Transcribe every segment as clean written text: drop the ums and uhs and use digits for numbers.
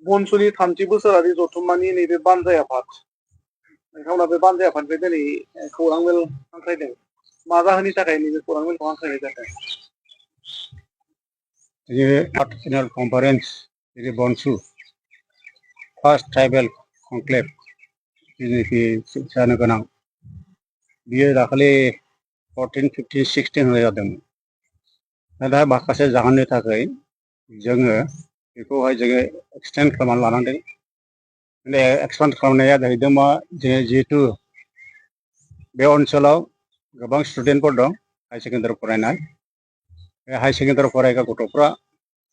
बनसुनि 30 बोसोरारि जथुम्मानि नैबे बानजाय आफाद नोंथांमोना बे बानजाय आफादनिफ्राय दिनै खौरां मेल हांख्रायदों मा जाहोननि थाखाय नैबे खौरां मेलखौ हांख्रायनाय जादों? National Conference बनसु फार्स्ट ट्राइबेल कनक्लेव जेनेखि जानो गोनां बियो दाखालि 14, 15, 16 होनाय जादोंमोन। दा माखासे जाहोननि थाखाय जोङो बेखौहाय जोङो एक्सटेन्ड खालामनानै लानांदों। बे एक्सपान्ड खालामनाया जाहैदों मा जिहेतु बे ओनसोलाव गोबां स्टुडेन्टफोर दं हाई सेकेन्डारि फरायनाय। बे हाई सेकेन्डारि फरायग्रा गथ'फ्रा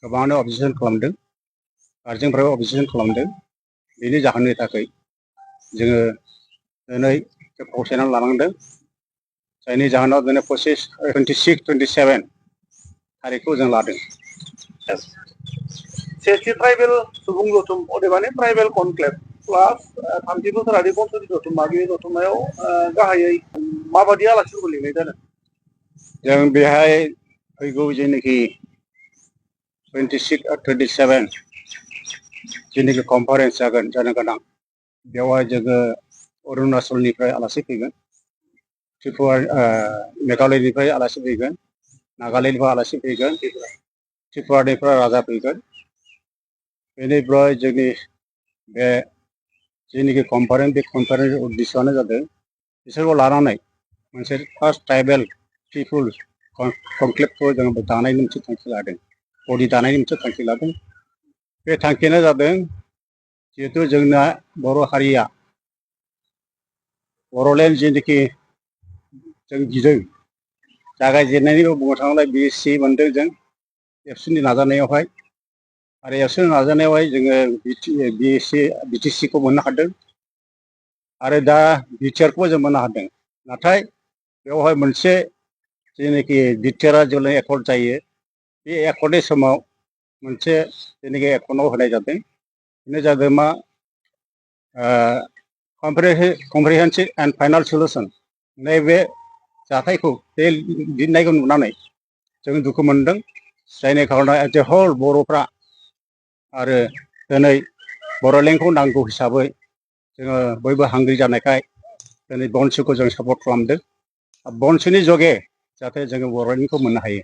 गोबाङानो अबजेक्सन खालामदों, गार्जेनफ्राबो अबजेक्सन खालामदों। बेनि जाहोननि थाखाय जोङो दिनै फावसायनानै लानांदों। जायनि जाहोनाव दिनै 26, 27 तारिखखौ जों लादों। सेथि ट्राइबेल सुबुं जथुम अदेबानि ट्राइबेल कनक्लेव प्लास 30 बोसोरारि बनसुनि जथुम्मा बे जथुम्मायाव गाहायै माबायदि आलासिफोरखौ लिंनाय जादों? जों बेहाय फैगौ जेनाखि 26 और 27 जेनाखि कनफारेन्स जानो गोनां बेवहाय जोङो अरुणाचलनिफ्राय आलासि फैगोन, मेघालयनिफ्राय आलासि फैगोन, नागालेण्डनिफ्राय आलासि फैगोन, त्रिपुरानिफ्राय राजा फैगोन। बेनिफ्राय जोंनि बे जेनाखि कनफारेन्स बे कनफारेन्सनि उद्देश्यआनो जादों बिसोरखौ लानानै मोनसे फार्स्ट ट्राइबेल पिपुल कनक्लेवखौ जों दानायनि मोनसे थांखि लादों, बडि दानायनि मोनसे थांखि लादों। बे थांखियानो जादों जिहेतु जोंना बर' हारिया बर'लेण्ड जेनाखि जों गिदों जागायजेननायनिबो बुंनो थाङोब्ला BSc मोनदों जों एबसुनि नाजानायावहाय, आरो एबसुनि नाजानायावहाय जोङो BTC खौ मोननो हादों आरो दा बिटिआरखौबो जों मोननो हादों। नाथाय बेवहाय मोनसे जेनाखि बिटिआरआ जेब्ला एकर्ड जायो बे एकर्डनि समाव मोनसे जेनाखि एकर्डआव होनाय जादों बेनो जादों मा कम्प्रिहेन्सिभ एन्ड फाइनाल सलुसन। नैबे जाथायखौ बे लिरनायखौ नुनानै जों दुखु मोनदों, जायनि खारनाव एज ए हल बर'फ्रा आरो दिनै बर'लेण्डखौ नांगौ हिसाबै जोङो बयबो हांग्रि जानायखाय दिनै बनसुखौ जों सापर्ट खालामदों। बनसुनि जगे जाहाथे जोङो बर'लेण्डखौ मोननो हायो।